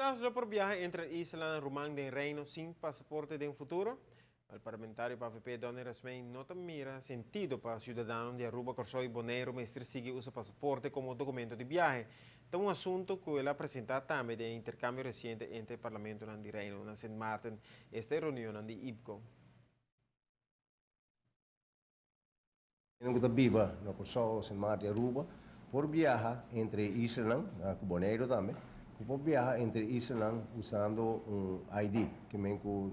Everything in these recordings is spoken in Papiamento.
Kisas lo por biaha entre islanan ruman den Reino sin pasaporte den futuro? El parlamentario pa avp Donny Rasmijn no ta mira sentido pa ciudadano di Aruba, Corsou y Boneiru mester sigui usa pasaporte como documento di biahe. Ta un asunto cu el a presenta tambe den e intercambio reciente entre parlamentonan di Reino na Sint Maarten, esta e reunionnan di IPCO. Hende ku ta biba na Kòrsou, Sint Maarten i Aruba por biaha entre e islanan, ku Boneiru tambe, ku por biaha entre e islanan usando un ID, ke men ku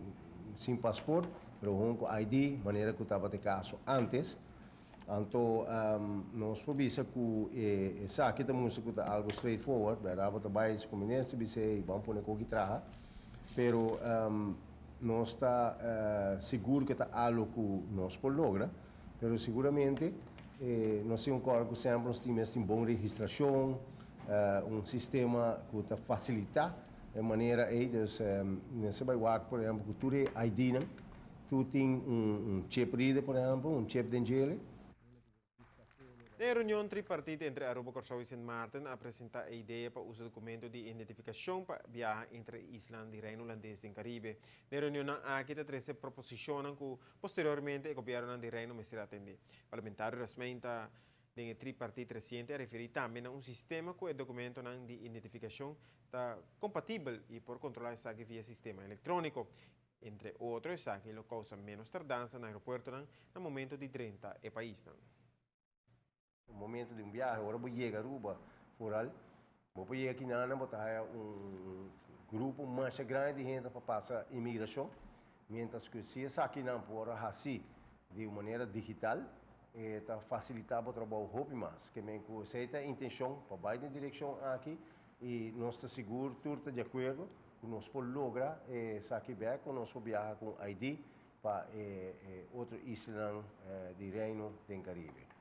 sin pasport, pero hon ku ID, manera ku tabata e kaso ántes. Anto nos por bisa ku esaki ta mustra ku ta algu straightforward, bèrdat? Bo ta bai ku minister bisa ey ban pone koki traha, pero nos ta sigur ku ta algu ku nos por logra. Pero siguramente nos tin un kòrda ku semper nos tin mes tin bon registrashon, un sistema ku ta fasilitá e manera ei. Dus mester bai wak por ehèmpel ku tur e ID-nan, tur tin un chip reader por ehèmpel, un chip den djele. Den e reunion tripartit entre Aruba, Kòrsou i Sint Maarten a presentá e idea pa usa dokumento di identifikashon pa biaha entre e islanan di Reino Hulandes den Karibe. Den e reunionnan aki ta trese proposishonnan ku Posteriormente e gobiernonan di Reino mester atende. Parlamentario Rasmijn ta den e tripartit reciente a referi tambe na un sistema cu e documentonan di identificacion ta compatibel y por controla esaki via sistema electronico. Entre otro esaki lo causa menos tardansa na aeropuertonan na momento di drenta e paisnan. Un momento di un biahe, ora bo yega Aruba foral, bo por yega kinan bo ta haya un grupo masha grandi di hende pa pasa inmigracion, mientras cu si esakinan por a haci di un manera digital, e ta facilita bo trabou hopi mas. Ke men cu esey ta e intencion pa bay den direccion aki y nos ta sigur tur ta di acuerdo cu nos por logra esaki bek cu nos por biaha cu un ID pa e otro islanan di Reino den Caribe.